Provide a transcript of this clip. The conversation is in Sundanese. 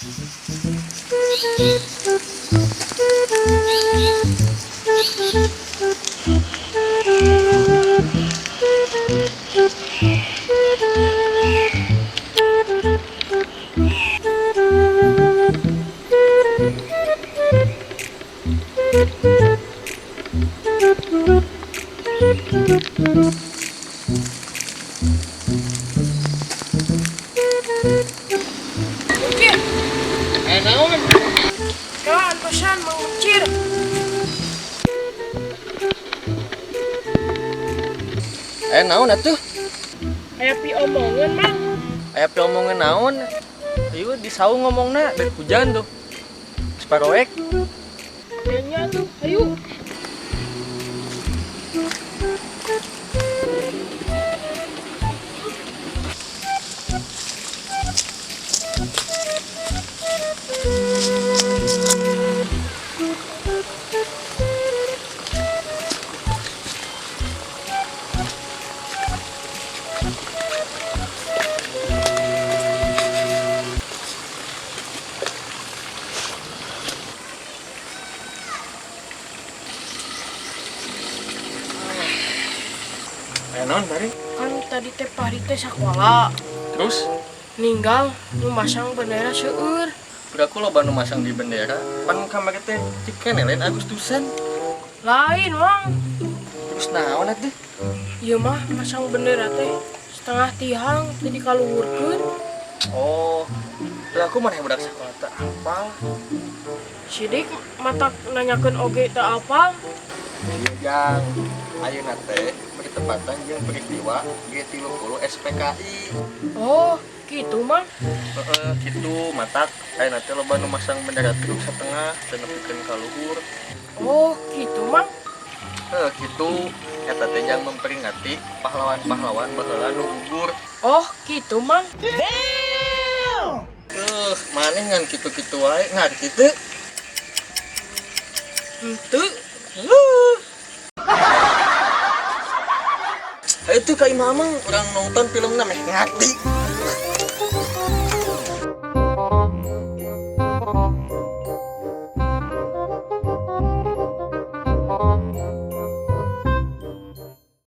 Mungkin. Eh, naon? Ya, antosan Mang Ucir. Eh, naon atuh? Aya piomongeun, Mang. Aya piomongeun naon? Ayo di saung ngomongna, bek hujan tuh. Separoek. Nya tuh, ayo. Aya naon, Bari? Kan tadi teh pari teh sakola. Terus? Ninggal nu masang bendera seueur. Piraku loba nu masang di bendera. Pan kamari teh cikene lain Agustusan. Lain, Mang. Terus naon atuh? Ieu mah masang bendera teh setengah tihang teh dikaluhurkeun. Oh, piraku maneh budak sakola teh apal. Sidik matak nanyakeun oge teu apal. Ieu jang, ayeuna teh bertepatan jeung peristiwa G30 SPKI. Oh, gitu, Mang. Heeh, kitu matak ayeuna teh loba nu masang bendera truk setengah teu nepikeun ka luhur. Oh, gitu, Mang. Heuh, kitu eta teh jang memperingati pahlawan-pahlawan baheula nu gugur. Oh, gitu, Mang. Heuh, maneh ngan kitu-kitu wae ngarti teu? Henteu. Heuh. Hayu tuh ka imah Amang urang nonton filmna meh ngarti.